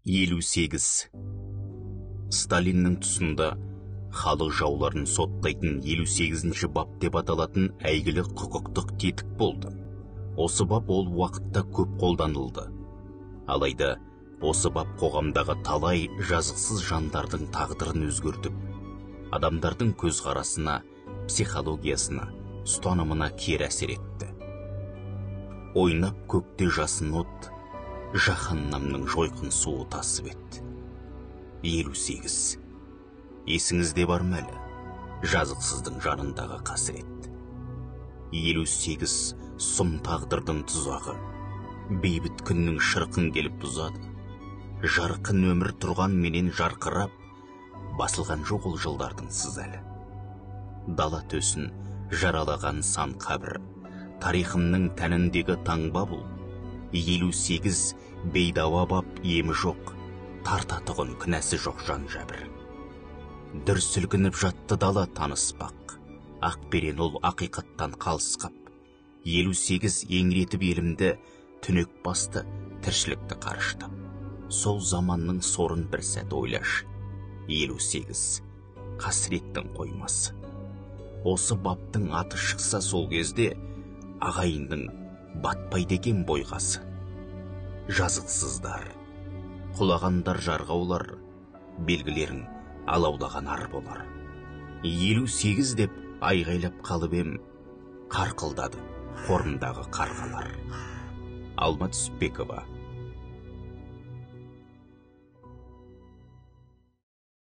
58. Сталиннің тұсында халық жауларын соттайтын 58-ші бап деп аталатын әйгілі құқықтық тетік болды. Осы бап ол уақытта көп қолданылды. Алайда осы бап қоғамдағы талай жазықсыз жандардың тағдырын өзгертіп, адамдардың көзқарасына, психологиясына, ұстанымына кері әсер етті. Ойнап көкте жасын от, жаһаннамның жойқын суы тасып етті. 58. Есіңізде бар ма әлі жазықсыздың жанындағы қасірет? 58 сұм тағдырдың тұзағы, бейбіт күннің шырқын келіп бұзады. Жарқын өмір тұрған менен жарқырап, басылған жоқ ол жылдардың сыз әлі. Дала төсін жаралаған сан қабір, тарихымның тәніндегі таңба бұл. 58 бейдауа бап емі жоқ, тартатұғын кінәсі жоқ жан жәбір. Дүр сілкініп жатты дала таныспақ, ақберен ол ақиқаттан қалыс қап. 58 еңіретіп елімді, түнек басты тіршілікті қарыштап. Сол заманның сорын бір сәт ойлашы. 58 қасіреттің қоймасы. Осы баптың аты шықса сол кезде ағайынның батпайды екен бойғасы. Жазықсыздар, құлағандар жарғаулар, белгілерің алаулаған ар болар. 58 деп айғайлап қалып ем, қарқылдады қорымдағы қарғалар. Алма Түсіпбекова.